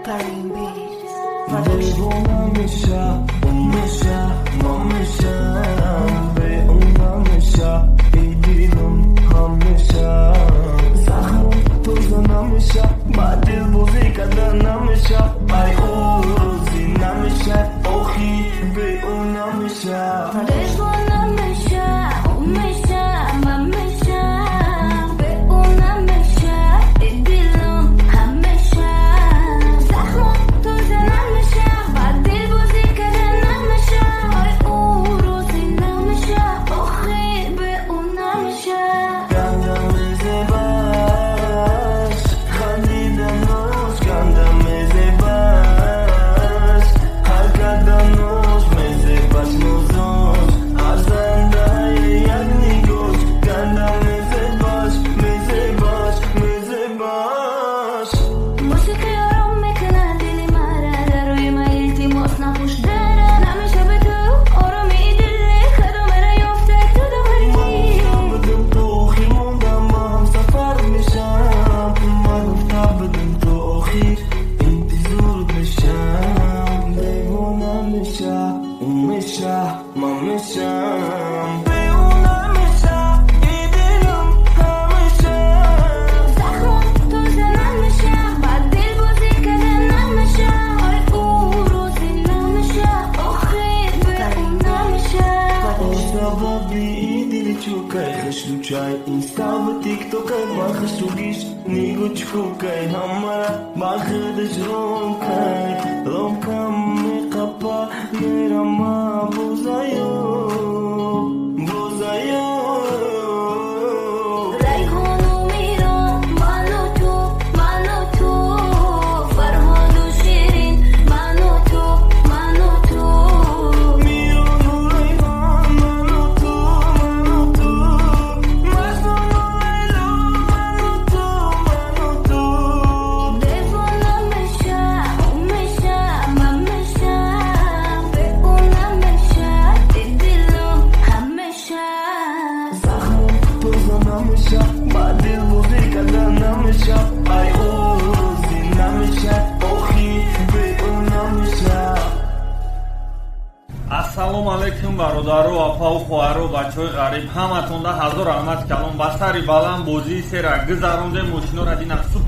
Karim Beats Production. دیوونه میشه من میشم به اون نمیشه ای دیدم همیشه زخمم تازه نمیشه با دل بازی کردن نمیشه ای او روزی نمیشه آخی به اون نمیشه. دیوونه میشه، اون میشه، من میشم به اون نمیشه ای دلم همیشه زخمم تازه نمیشه با دل بازی کردن نمیشه ای او روزی نمیشه آخی به اون نمیشه. گندم زیباش خندیدنش گندم زیباش هر کردنش میزیباش نوزوش ارزنده یک نگوش گندم زیباش میزیباش میزیباش. موسیقی آرام میکنه دل مرا در روی ما التماس نپوش داره نمیشه به تو آرامی دل خدا مرا یافته تو دوباره. من گفته بدم تو آخیر موندم من هم سفر میشم من گفته بدم تو آخیر انتظارت میشم دیوانه میشه اون میشه من میشم به اون نمیشه ای دلم همیشه زخمم تازه نمیشه با دل بازی کردن نمیشه ای او روزی نمیشه آخی به اون نمیشه. سببی ای دل چوکای خشلو چای اینستا و تیک توکای با خشلوگیش نیگو چکوکای همارا با خودش روم کای روم کم میقپا میرم بوزایو بوزایو. ریحان و میران من و تو من و تو فرهاد و شیرین من و تو من و تو میران و ریحان من و تو من و تو مجنون و لیلا من و تو من و تو. دیوانه میشه اون میشه من میشم به اون نمیشه ای دلم همیشه زخمم تازه نمیشه با دل بازی کردن نمیشه ای او روزی نمیشه آخی به اون نمیشه. Ассалому алайкум, бародару, апаву, хоҳару, бачаҳои ғариб, ҳаматонда ҳазор раҳмат калон. Ба сари баланд бозии сера гузарондем, мошинора дина.